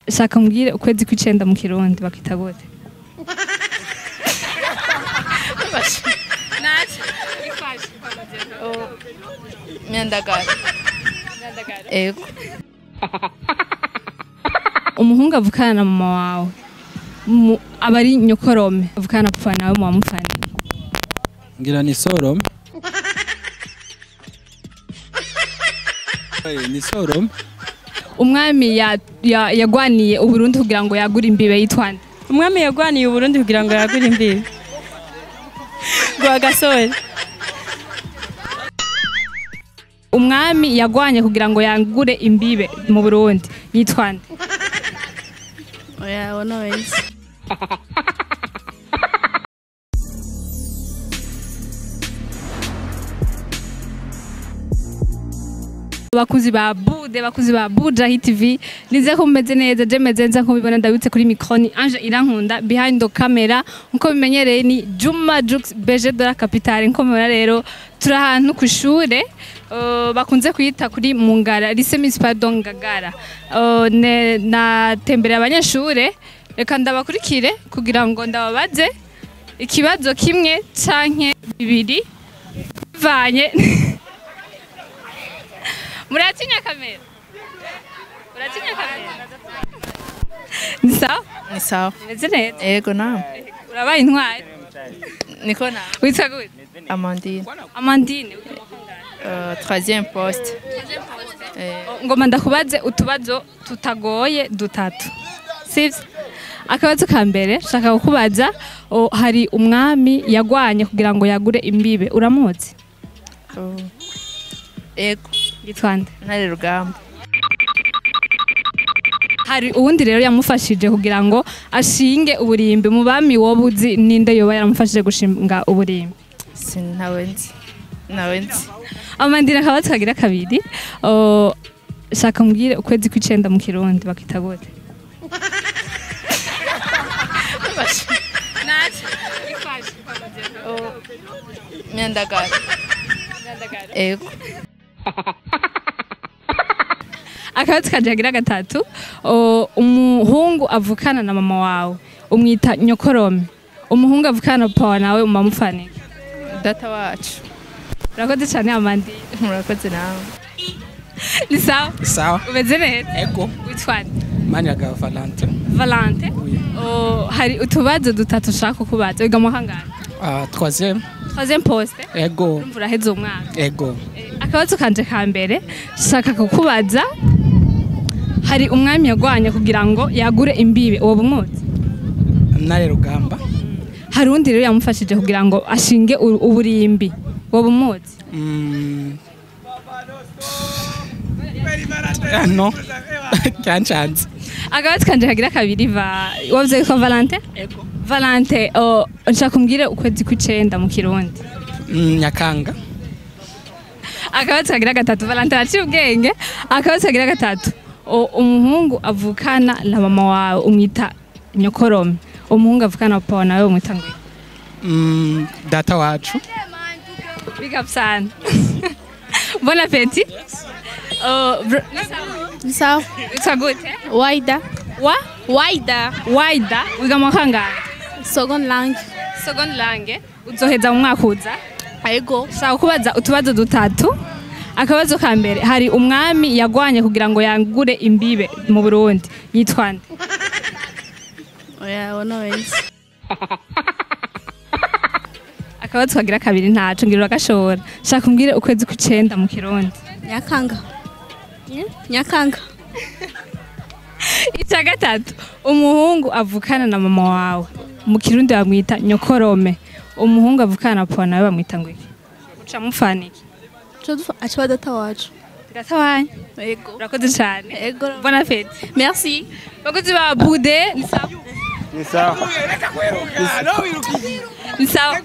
Shaka mbwire ukwezi kw'icenda mu Kirundi bakita gute? Myandagara. Ego. Umuhungu avukana na mama wawe aba ari nyokorome, avukana na papa nawe muba mupfaniye. Ngira ni sorome. Ni sorome. Umwami yagwaniye Uburundi kugira ngo yagure imbibe yitwa nde? Umwami yagwaniye Uburundi kugira ngo yagure imbibe. Rwagasore. Umwami yagwanye kugira ngo yagure imbibe mu Burundi yitwa nde? Oya, ono wese. Bakuzi ba Bude, bakuzi ba Buja Hit TV, nize ko mumeze neza, je meze neza nko bibona ndabitse kuri micro ni Ange Irankunda, behind the camera nko bimenyereye ni Juma Jux BG de la capitale. Nko mubona rero turi ahantu ku ishure bakunze kwita kuri Mungara, lycée municipal de Ngagara. Natembereye abanyeshure, reka ndabakurikire kugira ngo ndababaze ikibazo kimwe canke bibiri bivanye. Muratinya kamera? Uratinya kamera? Ni sawa? Ni sawa. Meze neza? Ego na. Urabaye intwari? Niko na. Witwa gute? Amandine. Amandine. Troisième poste. Ngoma ndakubaze utubazo tutagoye dutatu. Sivyo? Akabazo ka mbere shaka kukubaza, hari umwami yagwanye kugira ngo yagure imbibe, uramuzi? Ego. Yitwa nde? Ntare Rugamba. Hari uwundi rero yamufashije kugira ngo ashinge uburimbi mu bami wobuzi, ninde yoba yaramufashije gushinga uburimbi? Sinawe nzi. Nawe nzi. Amandira akabazo kagira kabiri, shaka mbwire ukwezi kw'icenda mu Kirundi bakita gute? Myandagara. Ego. Akabazo kagira gatatu, umuhungu avukana na mama wawe umwita nyokorome, umuhungu avukana na papa nawe umamufaniye? Data wacu. Urakoze cyane Amandine. Murakoze nawe. Ni sawa? Sawa. Umeze neza? Ego. Witwa nde? Maniraga Valente. Valente? Hari utubazo dutatu ushaka kukubaza. Wiga mu kangahe? Troisième. Troisième poste? Ego. Urumva uraheze umwaka. Ego. Akabazo kanje ka mbere shaka kukubaza, hari umwami yagwanye kugira ngo yagure imbibe, uwo bumuzi? Ntare Rugamba. Hari undi rero yamufashije kugira ngo ashinge uburimbi, uwo bumuzi? No. Cyanchanze. Akabazo kanje kagira kabiri, wavuze ko Valente? Ego. Valente, nshaka kumbwire ukwezi kw'icenda mu Kirundi. Nyakanga. Akabazo kagira gatatu, Valente araciye ubwenge. Akabazo kagira gatatu, umuhungu avukana na mama wawe umwita nyokorome, umuhungu avukana na papa nawe umwita ngo? Data wacu. Big up sana. Bon appétit. Ni sawa. Witwa gute? Waida. Wa? Waida. Waida, wiga mu kangahe? Seconde langue. Seconde langue. Uzoheza mu mwaka uza? Ego. Shaka kubaza utubazo dutatu. Akabazo ka mbere, hari umwami yagwanye kugira ngo yagure imbibe mu Burundi yitwa nde? Oya, ono wese. Akabazo kagira kabiri ntaco ngira uragashobora. Shaka umbwire ukwezi kw'icenda mu Kirundi. Nyakanga. Nyakanga. Ica gatatu, umuhungu avukana na mama wawe mu Kirundi bamwita nyokorome, umuhungu avukana na papa nawe bamwita ngo iki? Uca mupfaniki? Aca data wacu. Data wanyu? Ego. Urakoze cyane. Ego. Bon appétit. Merci. Bakuzi ba Bude, ni sawa? Ni sawa. Ni sawa.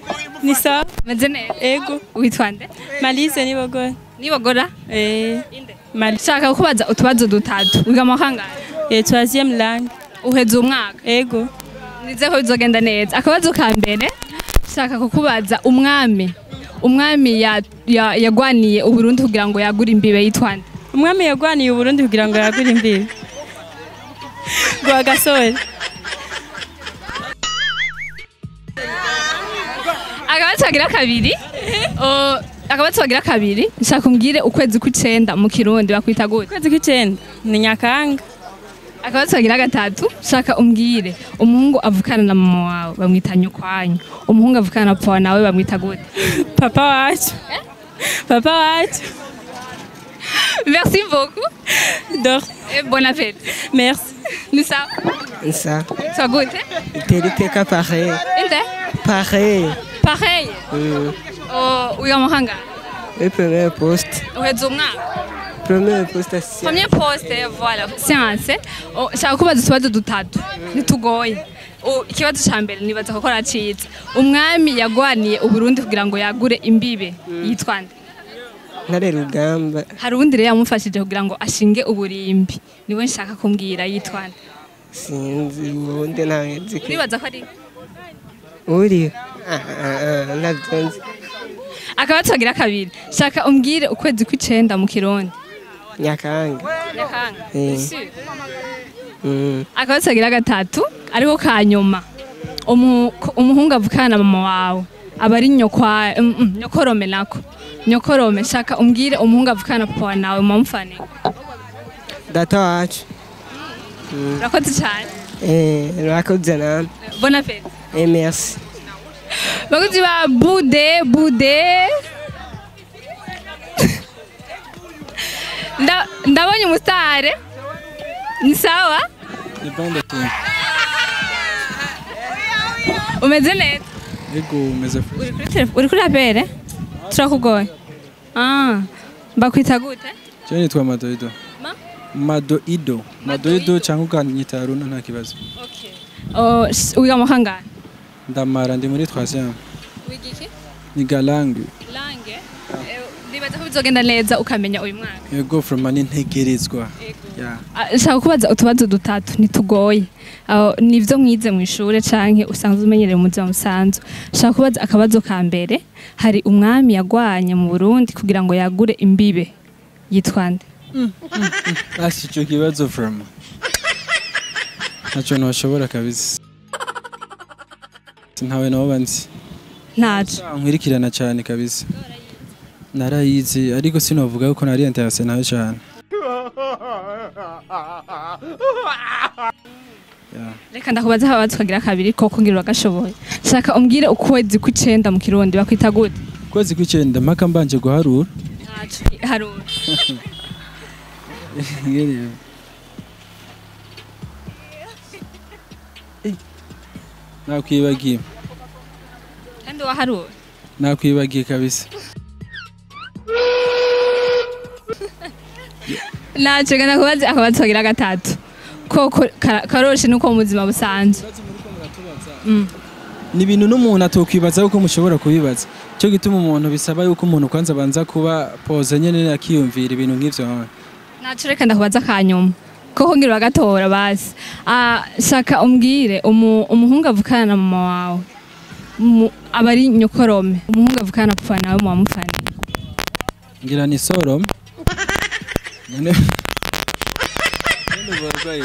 Ni sawa. Meze neza? Ego. Witwa nde? Malise Nibogora. Nibogora? Eh. Inde. Malise. Shaka kukubaza utubazo dutatu. Wiga mu kangahe? Troisième langue. Uheze umwaka? Ego. Nize ko bizogenda neza. Akabazo ka mbere shaka kukubaza, umwami yagwaniye Uburundi kugira ngo yagure imbibe yitwa nde? Umwami yagwaniye Uburundi kugira ngo yagure imbibe. Rwagasore. Akabazo kagira kabiri. Akabazo kagira kabiri, nshaka umbwire ukwezi kw'icenda mu Kirundi bakwita gute? Ukwezi kw'icenda ni Nyakanga. Akabazo kagira gatatu, shaka umbwire umuhungu avukana na mama wawe bamwita nyokwanyu, umuhungu avukana na papa nawe bamwita gute? Papa wacu. Papa wacu. Merci beaucoup. Dor. Et bon appétit. Merci. Ni sawa? Ni sawa. Sawa gute? Itera pareil. Inde? Pareil. Pareil. Oh, wiga mu kangahe? Le premier poste. Uheze umwaka? Premier poste science. Premier poste, voilà. Science. Oh, shaka kubaza utubazo dutatu. Ntitugoye. Ikibazo ca mbere nibaza ko racitse. Umwami yagwaniye Uburundi kugira ngo yagure imbibe yitwa nde? Ntare Rugamba. Hari uwundi rero yamufashije kugira ngo ashinge uburimbi. Niwe nshaka kumbwira yitwa nde? Sinzi ubundi ntawe nzi. Uribaza ko ari uri? Ntabyo nzi. Akabazo kagira kabiri. Shaka umbwire ukwezi kw'icenda mu Kirundi. Nyakanga. Nyakanga. Akabazo kagira gatatu ariko kanyuma. Umuhungu avukana na mama wawe aba ari nyokwa nyokorome nako. Nyokorome, shaka umbwire umuhungu avukana na papa nawe mumfane. Data wacu. Urakoze cyane. Urakoze nawe. Bon appétit. Merci. Bakuzi ba bude bude. Ndabonye umusitare. Ni sawa? Ni bon ndashimye. Umeze neza? Yego umeze fresh. Uri kuri apere? Turakugoye. Bakwita gute? Je nitwa Madoido. Ma? Madoido. Madoido cyangwa ukanyita Runa nta kibazo. Okay. Oh, wiga mu kangahe? Ndamara ndi muri 3e. Wiga iki? Niga langue. Langue? Nibaza ko bizogenda neza ukamenya uyu mwaka. Yego from mani ntegerezwa. Yeah. Nshaka kubaza utubazo dutatu ntitugoye. Nivyo mwize mu ishure canke usanzwe umenyereye mu buzima busanzwe. Nshaka kubaza akabazo ka mbere, hari umwami yagwanye mu Burundi kugira ngo yagure imbibe yitwa nde? Asi ico kibazo from. Ntaco noshobora kabisa. Ntawe naho nzi. Ntaco. Nkwirikirana cyane kabisa. Narayizi ariko sinovuga yuko nari intéressé nayo cyane. Reka ndakubaza ababazo kagira kabiri koko ngira uragashoboye. Shaka umbwire ukwezi kw'icenda mu Kirundi bakwita gute? Ukwezi kw'icenda mpaka mbanje guharura. Ntaco harura. Nakwibagiye. Kandi waharura? Nakwibagiye kabisa. Naco ndakubaza akabazo kagira gatatu. Koko karoshe nuko mu buzima busanzwe. Ni ibintu n'umuntu atokwibaza yuko mushobora kubibaza. Cyo gituma umuntu bisaba yuko umuntu kwanza banza kuba pose nyene akiyumvira ibintu nk'ivyo. Naco reka ndakubaza kanyuma. Koko ngira bagatora basi. Shaka umbwire umuhungu avukana na mama wawe aba ari nyokorome, umuhungu avukana na papa nawe mumufane. Ngira ni sorome. None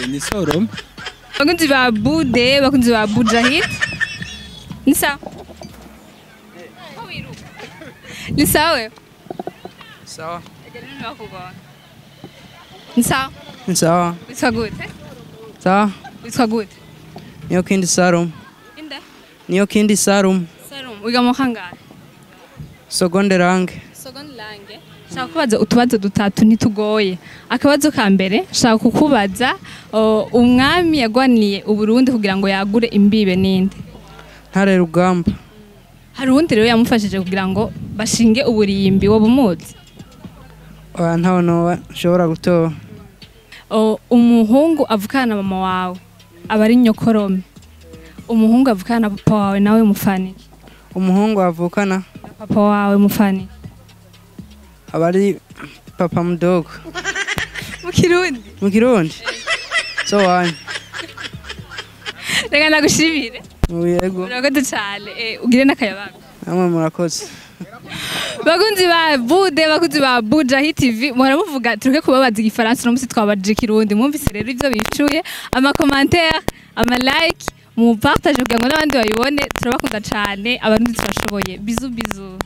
ni sorome. Bakunzi ba Bude, bakunzi ba Bujahid. Ni sawa? Ni sawa? Sawa. Ni sawa? Ni sawa. Witwa gute? Sawa. Witwa gute? Niyo kindi Sarum. Inde? Niyo kindi Sarum. Sarum, wiga mu kangahe? Seconde langue. Seconde langue. Shaka kubaza utubazo dutatu ntitugoye. Akabazo ka mbere shaka kukubaza umwami yagwaniye Uburundi kugira ngo yagure imbibe ninde? Ntare Rugamba. Hari uwundi rero yamufashije kugira ngo bashinge uburimbi wo bumuzi? Oya ntawe noba nshobora gutora. Umuhungu avukana na mama wawe aba ari nyokorome. Umuhungu avukana na papa wawe nawe mufane. Umuhungu avukana papa wawe mufane. Aba ari papa mudogo. Mu Kirundi? Mu Kirundi? So wanyu. Reka ndagushimire. Yego. Urakoze cyane. Ugire n'akayabaga. Namwe murakoze. Bakunzi ba Bude, bakunzi ba Buja Hit TV, muhora muvuga tureke kubabaza igifaransa, uno musi twabajije ikirundi. Mwumvise rero ivyo bicuye, ama commentaire, ama like, mu partage kugira ngo n'abandi babibone. Turabakunda cane, abarundi turashoboye. Bisous bisous.